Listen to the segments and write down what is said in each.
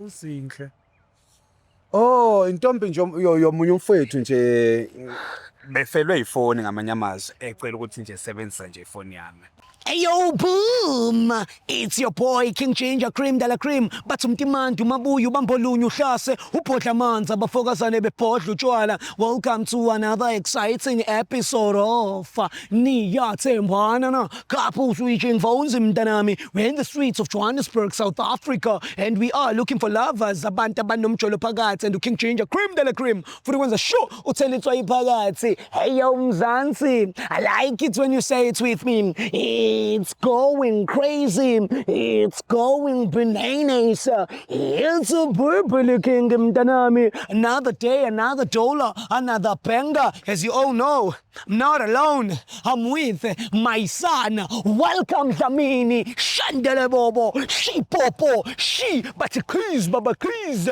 Uzinhle. Oh, intombi nje yomunye umfowethu nje befelwe ifoni ngamanye amazwi ecela ukuthi nje sebenzisa nje ifoni yami. Hey yo, boom! It's your boy King Ginger Cream de la Cream. Bathi umtimandi umabuya ubambolunye uhlase ubhodla amanzi abafokazane bebhodla utshwala. Welcome to another exciting episode of Niyathembana na Couple Switching Phones mntanami. We're in the streets of Johannesburg, South Africa, and we are looking for lovers, abantu abanomjolo phakathi and uKing Ginger Cream de la Cream. Futhi kwenza sure uthela itswayi phakathi. Hey yo Mzansi, I like it when you say it with me. It's going crazy. It's going bananas. It's a purple king mntanami. Another day, another dollar, another banger. As you all know, I'm not alone. I'm with my son. Welcome Dlamini. Shandele Bobo. She Popo. She but please Baba please.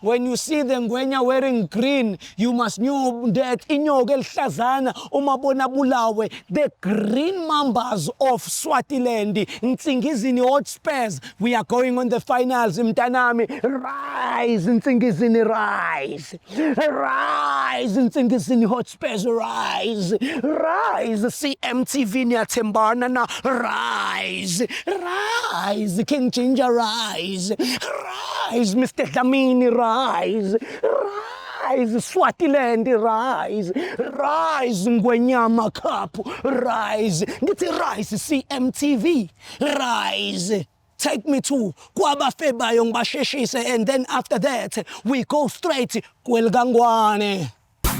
When you see the ngwenya wearing green, you must know that inyoka elihlazana umabona bulawe the green mambas of Swaziland, Nsingizini Hotspurs. We are going on the finals, mntanami. Rise, Nsingizini, rise. Rise, Nsingizini Hotspurs, rise. Rise, CMTV niyathembana na. Rise, rise, King Ginger, rise. Rise, Mr. Dlamini, rise. Rise, Swaziland, rise. Rise, Ngwenyama Cup, rise. Ngithi rise, CMTV, rise. Take me to kwabafebayo ngibasheshise and then after that we go straight kwelikangwane.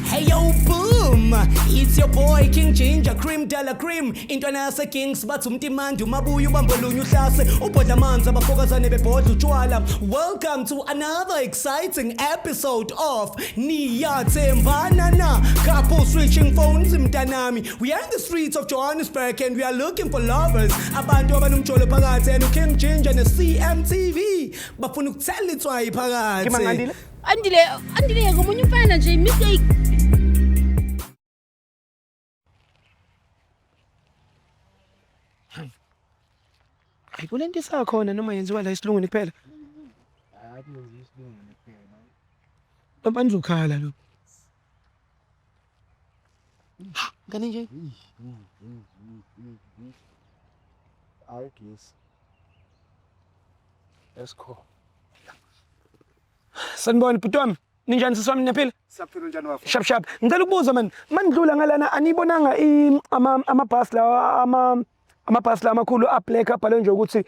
Hey yo boom, it's your boy King Ginger Cream de la Cream. Intwana yase Kings bathi umtimandi umabuya ubambolunye uhlase ubhodla amanzi abafokazane bebhodla utshwala. Welcome to another exciting episode of Niyathembana na Couple Switching Phones mntanami. We are in the streets of Johannesburg and we are looking for lovers. Abantu abanomjolo phakathi and King Ginger ne CMTV bafuna ukuthela itswayi phakathi. Ngimangandile? Andile, Andile ngomunye umfana nje mistake. Hayi kulento isakhona noma yenziwa la esilungwini kuphela. Baba nizokhala lo. Ha, ngane nje. Awugesi. Esco. Sanibona bhuti wami. Ninjani sisi wami niyaphila? Siyaphila njani bafo? Shap shap. Ngicela ukubuza man, manidlula ngalana anibonanga ama amabhasi lawa ama amabhasi lawa amakhulu a black abhalwe nje ukuthi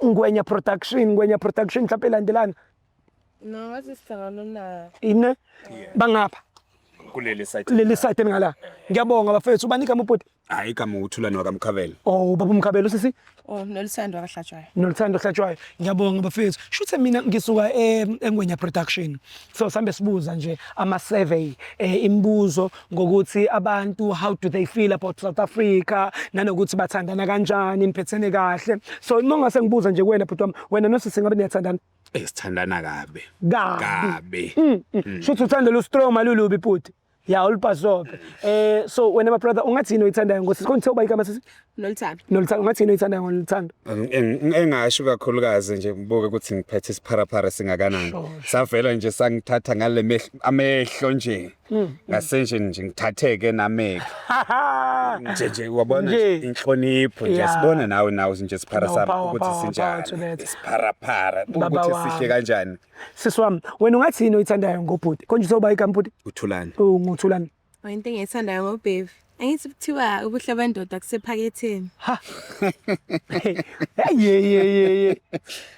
Ngwenya Production, Ngwenya Production mhlawumbe elandelana. No, ngathi sihlangana na. Ine? Bangapha. Kuleli site. Leli site engala. Ngiyabonga bafethu ubanika amabhuti. Hayi igama uThulani wakaMkhabela. Oh baba uMkhabela usisi Oh, Noluthando wakahlatshwayo. Noluthando Hlatshwayo. Ngiyabonga bafethu. Shuthe mina ngisuka eNgwenya Production. So sambe sibuza nje ama survey imibuzo ngokuthi abantu how do they feel about South Africa nanokuthi bathandana kanjani niphethene kahle. So uma ngase ngibuza nje kuwena bhuti wami wena nosisi ngabe niyathandana? Eh sithandana kabi. Kabi. Kabi. Shuthi uthando lu strong malulubi bhuti. Ya ulibhasope. So wena my brother ungathini oyithandayo ngosisi? Konje uba igama sisi? Noluthando. Noluthando ungathini oyithandayo ngoluthando? Engasho kakhulukazi nje ngibuke ukuthi ngiphethe isipharapara singakanani. Savela nje sangithatha ngale mehlo amehlo nje. Ngase nje nje ngithatheke nameke. Nje nje wabona nje Nje. inhlonipho nje Yeah. sibona nawe nawe nje isiphara No, sami power, ukuthi power, power to sinjani. that. Isipharapara Baba ukuthi wami. sihle kanjani. Sisi wami, wena ungathini oyithandayo ngobhuti? Konje usoba igama bhuti? Uthulani. Unguthulani. Oh, into engiyithandayo ngobaby. Angithi kuthiwa ubuhle bendoda kusephaketheni. Ha. Hey ye ye ye ye.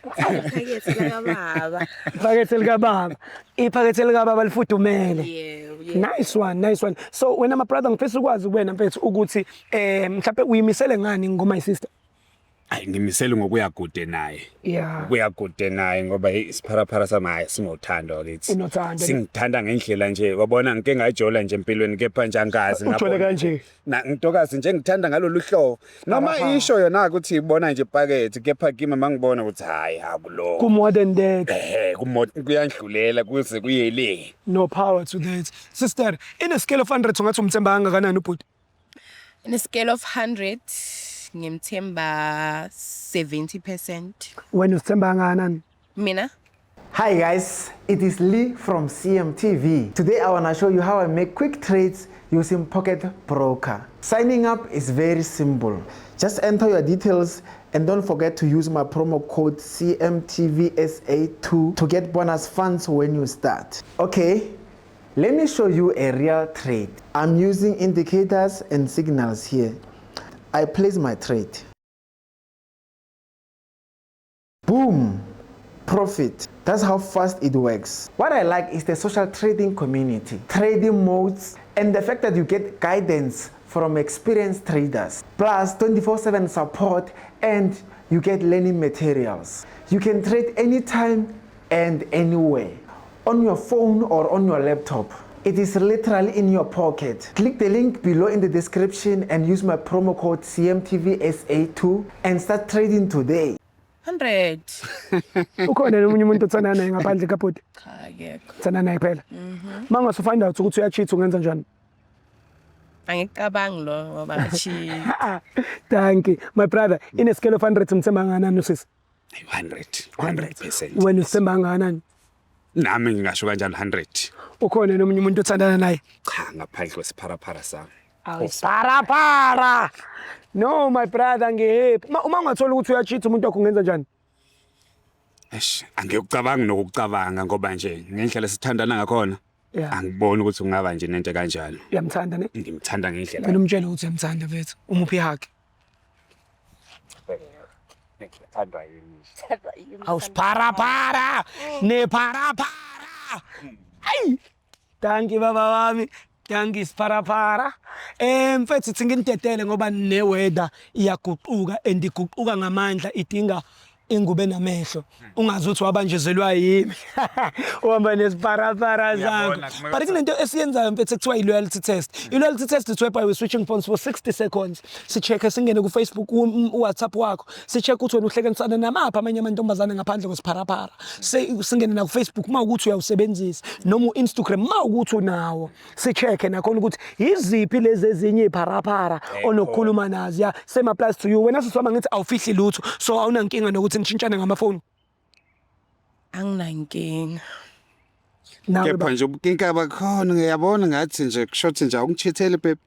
Iphakethe likababa. Iphakethe likababa. Iphakethe likababa lifudumele. Yebo, yebo. Nice one, nice one. So wena my brother ngifisa ukwazi kuwena mfethu ukuthi mhlawumbe uyimisele ngani ngoma my sister? Ayi ngimisele ngokuya kude naye. Yeah. Kuya kude naye ngoba hey isipharapara sami hayi sinothando kithi. Unothando. Singithanda ngendlela nje wabona ngike ngajola nje empilweni kepha nje angazi Ujole kanje. Na ntokazi nje ngithanda ngalolu hlobo. Noma Sipharapara. isho yona ukuthi ibona nje packet kepha kimi mangibona ukuthi hayi akulo. Ku more than that. Kuyandlulela kuze kuye le. No power to that. Sister, in a scale of 100 ungathi umthemba kangakanani ubhuti? In a scale of 100, ngimthemba 70%. Wena uzithemba kangakanani? Mina? Hi guys, it is Lee from CMTV. Today I wanna show you how I make quick trades using PocketBroker. Signing up is very simple. Just enter your details and don't forget to use my promo code CMTVSA2 to get bonus funds when you start. Okay, let me show you a real trade. I'm using indicators and signals here. I place my trade. Boom! Profit. That's how fast it works. What I like is the social trading community, trading modes, and the fact that you get guidance from experienced traders, plus 24/7 support, and you get learning materials. You can trade anytime and anywhere, on your phone or on your laptop. It is literally in your pocket. Click the link below in the description and use my promo code CMTVSA2 and start trading today. 100. Ukhona nomunye umuntu othandana naye ngaphandle kabhuti? Cha, akekho. Thandana naye kuphela. Uma ungase find out ukuthi uyacheat, ungenza njani? Angicabangi lo ngoba chi. Thank you. My brother, in a scale of 100, umthemba kangakanani usisi? 100. 100%. Wena usithemba kangakanani? Nami ngingasho kanjalo, 100. Ukhona nomunye umuntu othandana naye? Cha, ngaphandle kwesipharapara sami. Awusipharapara. No, my brother, ngihappy. Uma ungathola ukuthi uyacheat umuntu wakho, ungenza njani? Eish, angikucabangi nokucabanga ngoba nje ngendlela esithandana ngakhona, angiboni ukuthi kungaba nje nento kanjalo. Uyamthanda, ne? Ngimthanda ngendlela. Mina umtshele ukuthi uyamthanda, mfethu. Umuphi ihug. Ngithandwa yini? Awusipharapara. Nepharapara. Ayi. Thank you, baba wami. Thank you, sipharapara. Mfethu, thi nginidedele ngoba ne weather iyaguquka and iguquka ngamandla, idinga ingubo enamehlo. Ungazi ukuthi wabanjezelwa yimi. Uhamba nesipharapara zakho. Uyabona, kumele. But kunento esiyenzayo, mfethu, ekuthiwa i-loyalty test. I-loyalty test is whereby we're switching phones for 60 seconds. Si-check, singene ku-Facebook, u-WhatsApp wakho. Si-check ukuthi wena uhlekenisana namaphi amanye amantombazane ngaphandle kwesipharapara. Singene na ku-Facebook uma ukuthi uyawusebenzisa noma u-Instagram uma ukuthi unawo. Si-check nakhona ukuthi yiziphi lezi ezinye iy'pharapara onokukhuluma nazo. Yeah, same applies to you. Wena sisi wami, ngithi awufihli lutho, so awunankinga nokuthi nishintshane ngamafoni? Anginankinga. Nawe Kepha nje ubunkinga bakhona, ngiyabona ngathi nje kushothi nje awungichitheli, babe.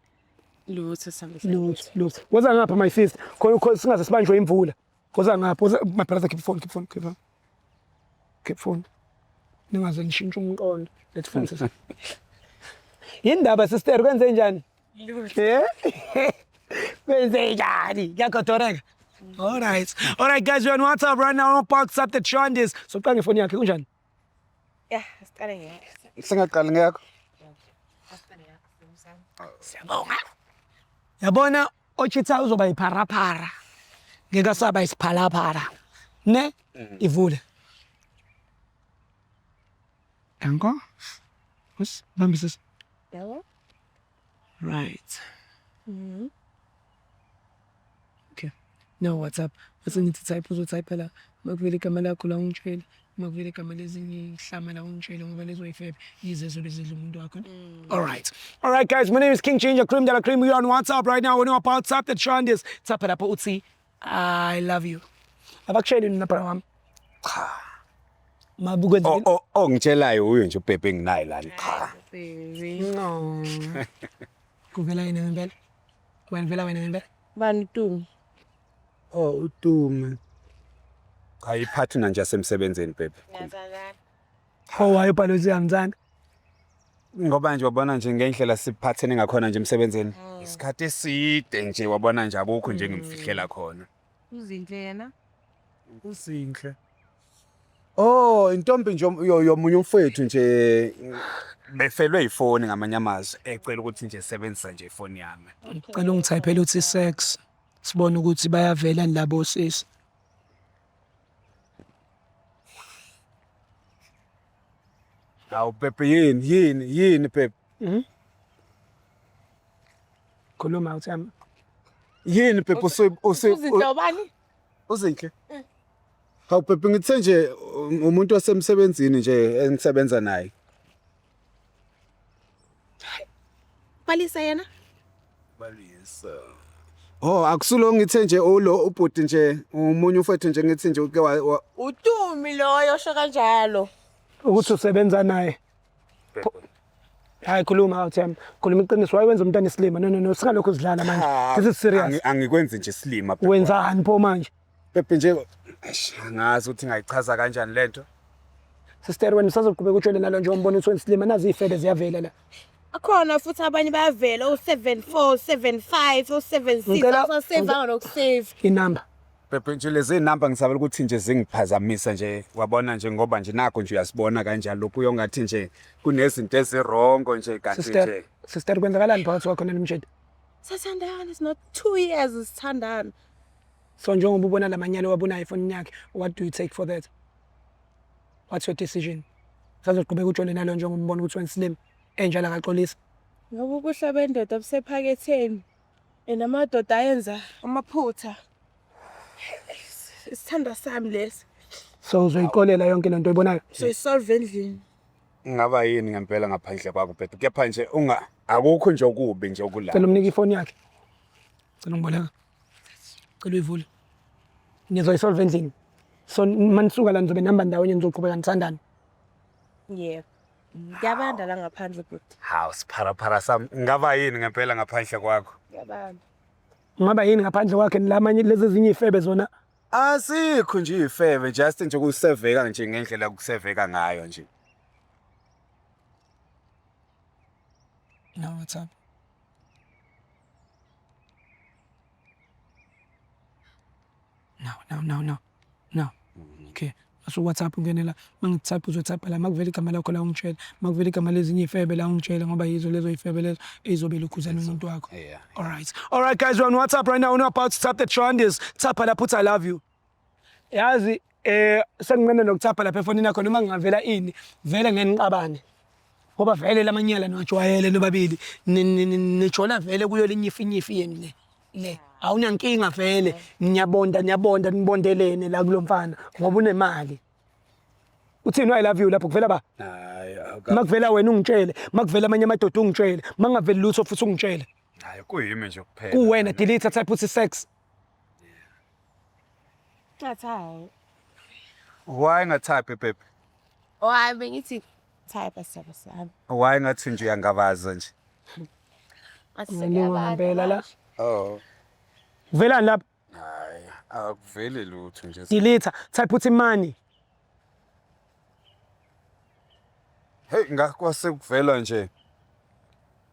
Lutho, sambe. Lutho, lutho. Woza ngapha, my sister. Khona khona singaze sibanjwe imvula. Woza ngapha. Woza, my brother, keep phone, keep phone, keep phone. Keep phone. Ningaze nishintshe umqondo. Let's phone, sister. Yindaba, sister, kwenze njani? Eh? Kwenze njani? Kuyagodoreka. All right. All right, guys, we're on WhatsApp right now. Box up the Trondis. So qala ngefoni yakhe, kunjani? Yeah, siqale ngeke. Singaqali ngekho. Siyabonga. Yabona, ochitha uzoba yipharapara. Ngeke asaba isiphalaphala. Ne? Ivule. Danko. Us, bambi, sis. Yabo? Right. Okay. No WhatsApp. Bese ngithi type, uzotype la. Makuvele igama lakho la, ungitshele. Makuvele igama lezinye ihlama la, ungitshele, ngoba lezo yifebe yize zobe zidla umuntu wakho. All right. All right, guys, my name is King Ginger Cream de la Cream. We are on WhatsApp right now. We know about WhatsApp the trend is tap lapho uthi "I love you." Abakushayeli nina, bra wami? Cha. Mabukwenza. Oh, ongitshelayo uyo nje ubhebhe enginayo lana. Cha. Baby. No. Kuvela yena ngempela? Wena, vela wena ngempela? Bani, Tumi? Oh, uTumi. Cha, ipartner nje yasemsebenzini, babe. Ngiyazakala. Oh, wayebhala uthi uyamthanda. Ngoba nje wabona nje ngendlela siphathene ngakhona nje emsebenzini. Isikhathi eside nje, wabona nje, akukho nje engimfihlela khona. Uzinhle yena. Uzinhle. Oh, intombi nje yomunye umfowethu nje, befelwe ifoni, ngamanye amazwi, ecela ukuthi nje sebenzisa nje ifoni yami. Cela ungithayiphele uthi "sex". Sibone ukuthi bayavela labo sisi. Hawu Pepe, yini yini yini, Pepe? Khuluma uthi yami. Yini, Pepe, usu Uzinhle ubani? Uzinhle. Hawu Pepe, ngithe nje umuntu wasemsebenzini nje engisebenza naye. Balisa yena? Balisa. Oh, akusulo, ngithe nje ulo ubhuti nje, umunye ufethu nje, ngithi nje uke Utumi loyo osho kanjalo. Ukuthi usebenza naye. Hayi, khuluma awuthemba. Khuluma iqiniso, wayenza umntana isilima. No, no, no, singalokhu sidlala manje. This is serious. Angikwenzi nje isilima, Pepe. Wenzani pho manje? Pepe nje, eish, angazi ukuthi ngayichaza kanjani lento. Sister, wena usazoqhubeka utshele nalo nje umbona ukuthi wenza isilima, nazi izifebe ziyavela la. Akhona futhi abanye bayavela o-74, 75, o-76, awusasevanga nokusave. Inamba. Pepe nje, lezi namba ngisabela ukuthi nje zingiphazamisa nje, wabona nje, ngoba nje nakho nje uyasibona kanjalo kuyongathi nje kunezinto ezi-wrong nje, kanti Sister, nje sister, kwenzakalani phakathi kwakho nalomshado? Sathandana, it's not 2 years sithandana. So njengoba ubona lamanyala owabonayo efonini yakhe, what do you take for that? What's your decision? Usazoqhubeka utshole nalo njengoba umbona ukuthi wenza isilima enjalo, akaxolisa? Ngoba ubuhle bendoda busephaketheni. And amadoda ayenza amaphutha. Isithandwa sami lesi. So uzoyixolela yonke lento oyibonayo? So isolve endlini. Ngaba yini ngempela ngaphandle kwakho, Pepe? Kepha nje unga akukho nje okubi nje okula. Cela umnike ifoni yakhe. Cela ungiboleka. Cela uyivule. Nizoyisolve endlini. So manisuka la nizobe nihamba ndawonye, nizoqhubeka nithandane? Yebo. Kuyabanda la ngaphandle, bhuti. Hawu, sipharapara sami, ngaba yini ngempela ngaphandle kwakho? Kuyabanda. Ungaba yini ngaphandle kwakhe lamanye lezi ezinye izifebe zona? Asikho nje ifebe, just nje kuseveka nje ngendlela kuseveka ngayo nje. No, WhatsApp. No, no, no, no. No. Okay. Asu WhatsApp, ungenela mangitype, uzotype la makuvela igama lakho la ungitshela, makuvela igama lezinye ifebe la ungitshela, ngoba yizo lezo ifebe lezo ezizobe lokhuzana umuntu wakho. Yeah. All right. All right guys, we're on WhatsApp right now. We're about to tap the trenders. Tap la, put "I love you." Yazi senginqena nokuthapha lapha efonini yakho, noma ngingavela ini, vele ngeke niqabane. Ngoba vele lamanyala niwajwayele nobabili. Nijola vele kuyo linyifi nyifi yenu le. Le awunankinga vele, niyabonda, niyabonda, nibondelene la kulomfana ngoba unemali. Uthini "I love you" lapho kuvela ba? Hayi. Makuvela wena ungitshele, makuvela amanye amadoda ungitshele, makungaveli lutho futhi ungitshele. Hayi, kuyimi nje kuphela. Kuwena, delete, type uthi sex. Ngathi hayi. Why ngatype, Pepe? Oh, hayi, bengithi type saba sami. Why ngathi nje uyangabaza nje? Ngathi Ngilinga ngempela la. Oh. Kuvelani lapha? Hayi, akuveli lutho nje. Delete, type uthi money. Hey, ngakwase kuvela nje.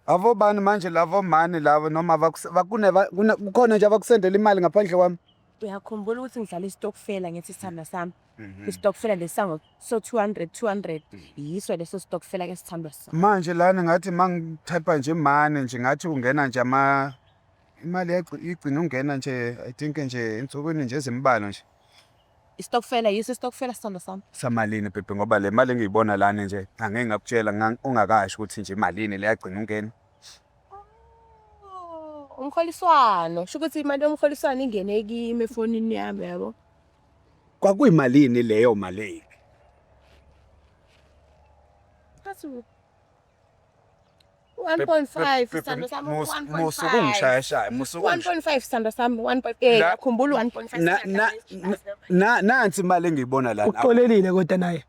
Avobani manje lavo mani lavo, noma bakune kukhona nje abakusendela imali ngaphandle kwami? Uyakhumbula ukuthi ngidlala isitokfela ngithi sithandwa sami. Isitokfela lesango so 200 200, yiso leso sitokfela ke, sithandwa sami. Manje lana ngathi mangitype nje mani nje, ngathi ungena nje ama imali igcina ungena nje, I think nje ensukwini nje ezimbalwa nje. Isitokfela, yiso isitokfela, sithandwa sami. Samalini, Pepe? Ngoba le mali engiyibona lana nje angeke ngakutshela ungakasho ukuthi nje imalini le yagcina ungena. Umholiswano, sho ukuthi imali yomholiswano ingene kimi efonini yami, yabo. Kwakuyimalini leyo mali? Ngathi 1.5, sithandwa sami, 1.5. Musuku ngishayashaya, musuku. 1.5, sithandwa sami, 1.8, yakhumbula 1.5. Na na nansi imali engiyibona lana. Uxolelile kodwa naye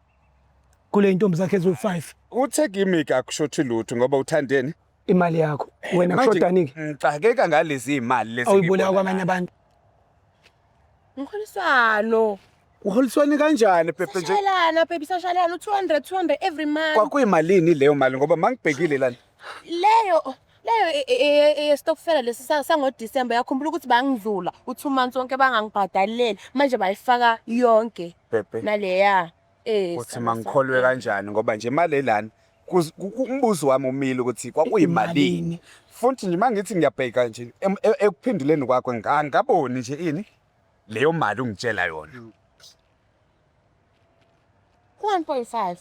kule intombi zakhe eziwu-5? Uthe kimi akushothi lutho ngoba uthandeni? Imali yakho wena. Manje Kushodani-ke? ngixakeka ngalezi imali lezi Awuyibulaka engiyibona kwamanye lana. abantu. Umholiswano. Uholiswani kanjani, Pepe, nje? Sashalana, baby, sashalana u-200 200 every month. Kwakuyimalini leyo mali? Ngoba mangibhekile lana. Leyo eyestokfela lesi sangoDisemba, yakhumbula ukuthi bangidlula u-2 months wonke bangangibhadaleli, manje bayifaka yonke. Pepe. Naleya Uthi sithandwa sami. mangikholwe kanjani? Ngoba nje imali elana, umbuzo wami umile ukuthi kwakuyimalini. Imalini? Futhi nje mangithi ngiyabheka nje ekuphenduleni kwakho, ngangaboni nje ini leyo mali ungitshela yona. 1.5.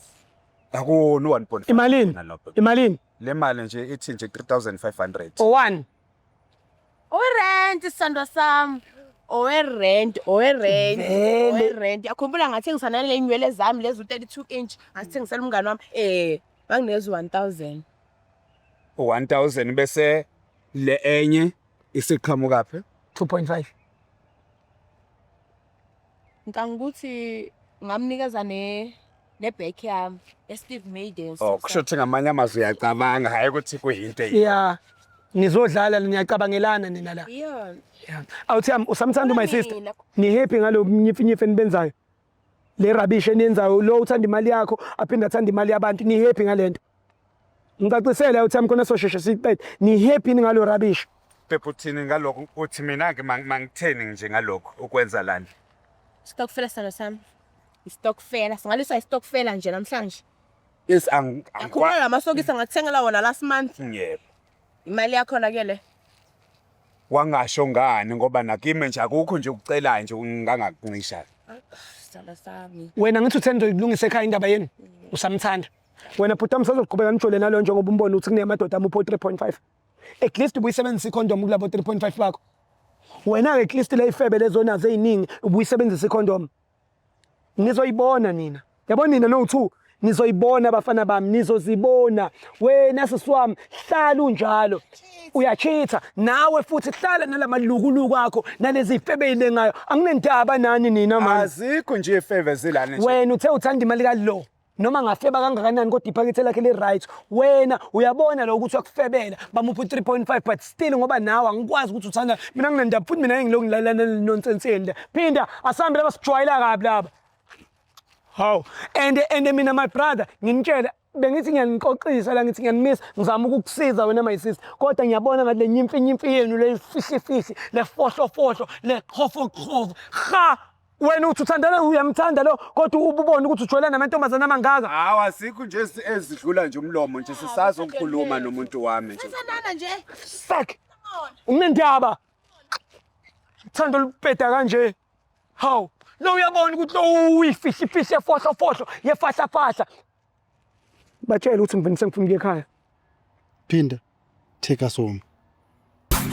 Akuna 1.5. Imalini? Nalokho. Imalini? Le mali nje ithi nje 3500. O-one. Owerent, sithandwa sami, owerent, owerent. Vele. Owerent, yakhumbula ngathengisa nale nywele zami lezi u-32 inch, ngasithengisela umngane wami, banginikeza u-1000. U1000, bese le enye isiqhamuka phi? 2.5. Ngicanga ukuthi ngamnikeza ne Nebhek yami eSteve Maiden. Oh, kusho ukuthi ngamanye amazwi uyacabanga hhayi ukuthi kuyinto eyi. Yeah. Nizodlala niyacabangelana nina la. Yeah. Yeah. Awuthi yami usamthanda my sister. Mina. Ni happy ngalo mnyifinyifi enibenzayo. Le rubbish eniyenzayo lo uthanda imali yakho aphinde athanda imali yabantu ni happy ngalento. Ngicacisele awuthi yami khona sosheshe siqede. Ni happy ngalo rubbish. Phepha uthini ngalokho uthi mina-ke mangitheni nje ngalokho ukwenza lana. Stokfela salo sami. Istokfela, singaliswa istokfela nje namhlanje. Yes, Yakhumbula la masokisi ngakuthengela wona last month. Yebo. Imali yakhona ke le. Wangasho ngani ngoba nakimi nje akukho nje ukucelayo nje ngangakuncisha. Salo sami. Wena ngithi uthanda ukulungisa ekhaya indaba yenu. Usamthanda. Wena bhuti wami sazoqhubeka nijole nalo njengoba umbona ukuthi kuneyamadoda amupho 3.5. At least ubuyisebenzisa icondom kulabo 3.5 bakho. Wena-ke at least le ifebe lezo nazo ey'ningi ubuyisebenzisa icondom. Nizoyibona nina. Yabo nina no-two nizoyibona abafana bami nizozibona. Wena sisi wami hlala unjalo. Uyachitha nawe futhi hlala nalamalukuluku akho nalezi ifebe ey'lengayo. Anginendaba nani nina mani. Azikho nje ifeve zilana nje. Wena uthe uthanda imali kalo noma ngafeba kangakanani kodwa iphakethe lakhe li-right. Wena uyabona lo ukuthi uyakufebela bamupha u-3.5 but still ngoba nawe angikwazi ukuthi uthanda mina nginendaba futhi mina ngilokhu ngilalana nonsense yeni le. Phinda asambe laba sijwayela kabi laba. Hawu and mina my brother nginitshele bengithi ngiyanixoxisa la ngithi ngiyanimisa ngizama ukukusiza wena my sister kodwa ngiyabona ngathi le nyimfi nyimfi yenu le fihli fihli le fohlo fohlo le qhofo qhofo ha wena uthi uthandana uyamthanda lo kodwa ububone ukuthi ujwayelana namantombazana amangaka. Hawu azikho nje ezidlula nje umlomo nje sisazokhuluma nomuntu wami nje. Sanana nje. Sak. Unendaba. Uthando olubheda kanje. Hawu, lo uyabona ukuthi lo uyifihli fihli efohlo fohlo yefahla fahla. Batshele ukuthi ngivele sengifuna ukuya ekhaya. Phinda, take us home.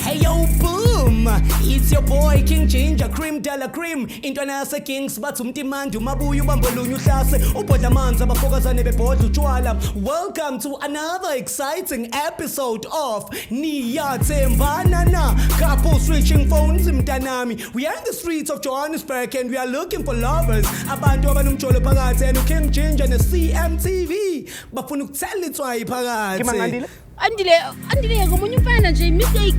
Hey yo boom, it's your boy King Ginger Cream de la Cream. Intwana yase Kings bathi umtimandi umabuya ubambolunye uhlase ubhodla amanzi abafokazane bebhodla utshwala. Welcome to another exciting episode of Niyathembana Na. Couple switching phones mntanami. We are in the streets of Johannesburg and we are looking for lovers. Abantu abanomjolo phakathi and King Ginger ne CMTV bafuna ukuthela itswayi phakathi. Ngimangandile. Andile, Andile ngomunye umfana nje mistake.